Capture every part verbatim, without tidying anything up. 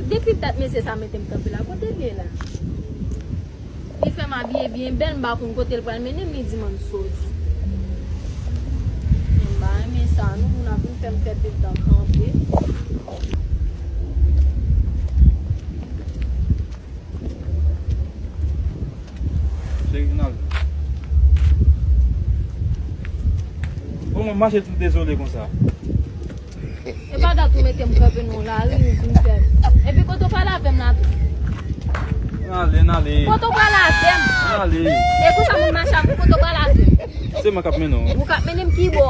Depi dat mesye sa mete m kanpe la, kote l ye la? Li fè m abiye byen bèl, m pa konn kote l pral mennen m, li di m ann soti. Men m pa renmen sa non, moun ap vin fè m fè pil tan kanpe. Cheri, vin al. Bon, mwen mache tou dezole konsa. E pa dat ou mete m kanpe nan lari, ou vin fè. Epi kote w pral avè m la tou? N ale, n ale. Kote w pral avè m? N ale. E konsa moun mache avè m, kote w pral avè m? Se mwen k ap mennen w. Ou k ap mennen m ki bò?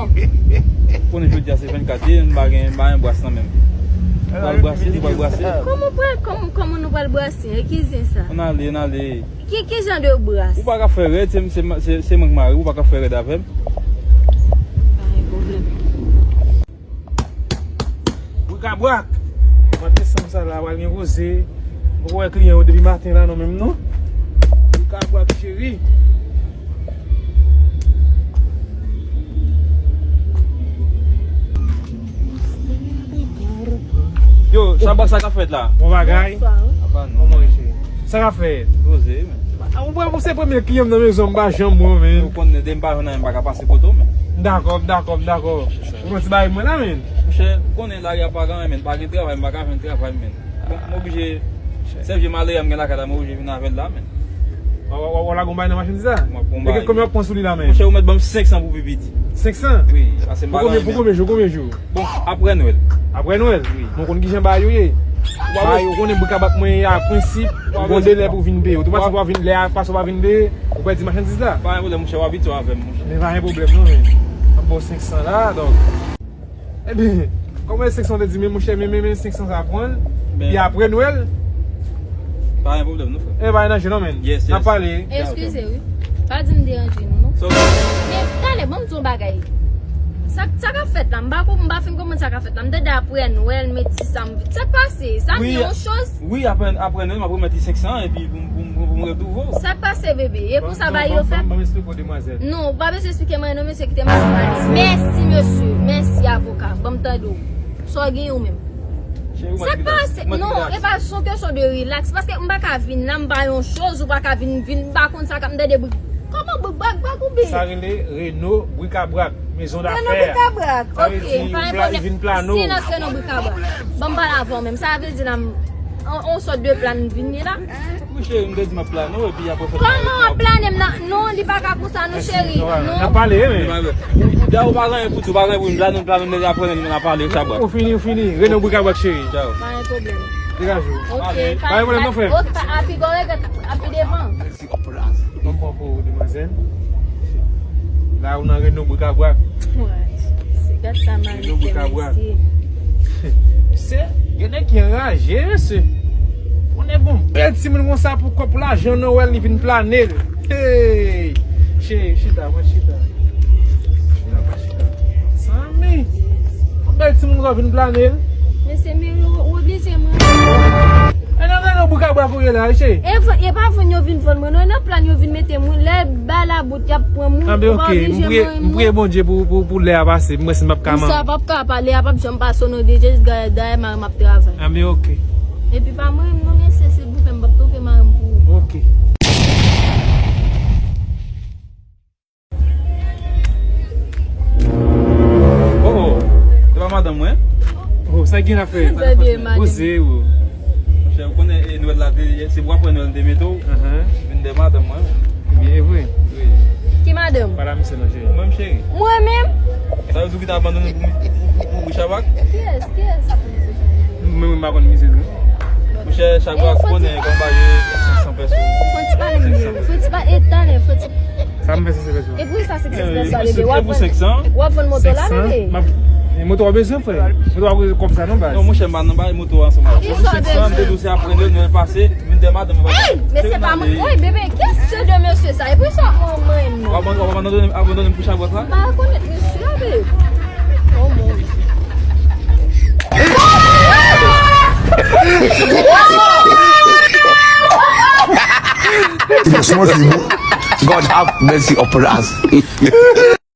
Konnen jodi a se vennkat ye, m pa gen, m pa gen bras nan men m. Pral brase, nou pral brase. Kòman pral, kòman, kòman nou pral brase? E ki zen sa? N ale, n ale. Ki, ki jan de bras? Ou pa ka fè rèd, se, se, se, se mwen k mare, ou pa ka fè rèd avè m. Pa gen pwoblèm. Brikabrak! Mwa desanm sa la, pral gen koze. Mwen poko wè kliyan yo depi maten la non menm non. Brikabrak cheri. Yo, Chabrak, sa k ap fèt la? Bon bagay. Bonswa. Apa non. Kòman w ye cheri? Sa k ap fèt? Poze, men. A, ou, ou se premye kliyan m nan mezon, m pa janm wè w, men. Ou konnen, depi m pa jwenn anyen, m pa ka pase kote w, men. M dakò, m dakò, m dakò. Ou pran ti bagay mwen la, men. Monchè, ou konnen lari a pa gen anyen, men. Pa gen travay, m pa ka jwenn travay, men. Bon, m oblije, sèl vye malere m gen lakay la, m oblije vin avè l la, men. W, w, w, w lage yon bagay nan machandiz la? M ap pran yon bagay. E konbyen w ap pran sou li la, men? Monchè, ou mèt ban m senk san pou pi piti. Senk san? Wi, paske m pa gen anyen, men. Pou konbyen jou, konbyen jou? Bon, aprè Nwèl. Aprè Nwèl? Wi. Bon, konn kijan bagay yo ye? Bagay yo konnen brikabrak mwen a prensip, ou gon delè pou vin peye. Ou tou pase w pa vin, lè a pase w pa vin peye, ou pèdi machandiz la. Pa gen pwoblèm, monchè, w abitye avè m, monchè. Men pa gen pwoblèm non, men. M ap ba w senk san la, donk. Ebyen, kòman e senk san w te di, men monchè, men, men, men senk san sa pran l, epi aprè Nwèl. Pa gen pwoblèm non, frè. E pa gen danje non, men. Yes, yes. N ap pale. Eskize wi. Pa di m deranje nou non. Men talè, ban m di yon bagay. Sa, sa k ap fèt la? M pa konn, m pa fin konprann sa k ap fèt la. M tande aprè Nwèl, men ti sa m, sa k pase? Sa m gen yon choz? Wi, aprè, aprè Nwèl, m ap remèt li senk san epi pou m, pou m, pou m retwouve w. Sa k pase, bebe? E konsa bagay yo fèt? Ban m, ban m, ban m esplike w, demwazèl. Non, ou pa bezwen esplike m anyen non, mesye, kite m al. Mèsi, mesye. Mèsi, avoka. Ban m tande w. Sa w gen ou menm? Sa k pase? Non, e pa, se yon kesyon de rilaks. Paske m pa ka vin la, m pa yon choz, ou pa ka vin, vin, m pa konn sa k ap, m tande bri. Kòman bri, brak, brak ou byen? Sa rele Reno Brikabrak, maison d'affaires. Reno Brikabrak. Ok, pa gen pwoblèm. Si nan Reno Brikabrak. Ban m pale avè w menm. Sa vle di la, m, on, on sòt de plan vin ye la. Monchè, m te di m ap plane w, epi apre fè. Kòman w ap plane m nan? Non, li pa ka konsa non, cheri. Non. N ap pale, wi, men. Dayè, ou pa gen anyen pou di, ou pa gen anyen pou vin plane, plane, men apre, n a pale, Chabrak. Ou fini, ou fini. Reno Brikabrak, cheri. Tchaw. Pa gen pwoblèm. Degaje w. Ok, pa gen pwoblèm, non, frè. Ok, pa, a pi gwo regrèt, a pi devan. Ban m pran pou ou, demwazèl. La, ou nan Reno Brikabrak. Wè, se gad sa mari fè, mesye. Se, gen nèg ki anraje, mesye. Konnen bon, bèl timoun konsa pou kòb, pou lajan Nwèl, li vin plane l. Hey! Cheri, chita, mwen chita. Chita, mwen chita. Zanmi! Yon bèl timoun konsa vin plane l. Mesye, men ou, ou oblije mwen. E nan, nan, nan, Brikabrak ou ye la, cheri. E, e pa vann yo vin vann mwen, non, e nan plan yo vin mete mwen. Lè bay la bout, y ap pran moun, ou pa oblije mwen. Anben, ok, m priye, m priye Bondye pou, pou, pou lè a pase. Mwen si m p ap ka manyen. Sa p ap ka pale, a p ap janm pase o non de Jezi, dayè, dayè, mari m ap travay. Anben, ok. Epi pa mwen, non, mesye, silvouplè, m p ap twonpe mari m pou ou. Ok. Oh, oh. Se pa madanm mwen? Oh, sa gen la frè? Poze, oh. Monchè, ou konnen, e, Nwèl la, se pou apre Nwèl m te mete w. Vin dèyè madanm mwen. Ebyen, e vre? Wi. Ki madanm? Pa la misye non, cheri. Mwen menm, cheri. Mwen menm? Sa vle di ou kite abandone pou, pou, pou, pou Chabrak? Kiyès? Kiyès? Mwen, mwen pa konn misye tou. Monchè, Chabrak konnen konpa yo, senk san pèso. Fò ti pale m de, fò ti pale, e talè, fò ti. Sa m fè senk san pèso? E pou sa senk san pèso, bebe? W ap vann, w ap vann moto la, bebe? Senk san? M ap, e moto a bezwen, frè. Moto a bezwen kòb sa non, baz. Non, monchè, m pa nan bay moto ansanm avè w. Kisa w bezwen? Senk san, m te di w se apre Nwèl, Nwèl pase, vin dèyè madanm mwen. Ey, mesye pa mwen. Woy, bebe, kiyès jan de mesye sa? E pou sa mwen menm non. W ap, w ap abandone, abandone m pou Chabrak la? M pa rekonèt mesye a, bebe. Oh mon Dieu. God have mercy upon us.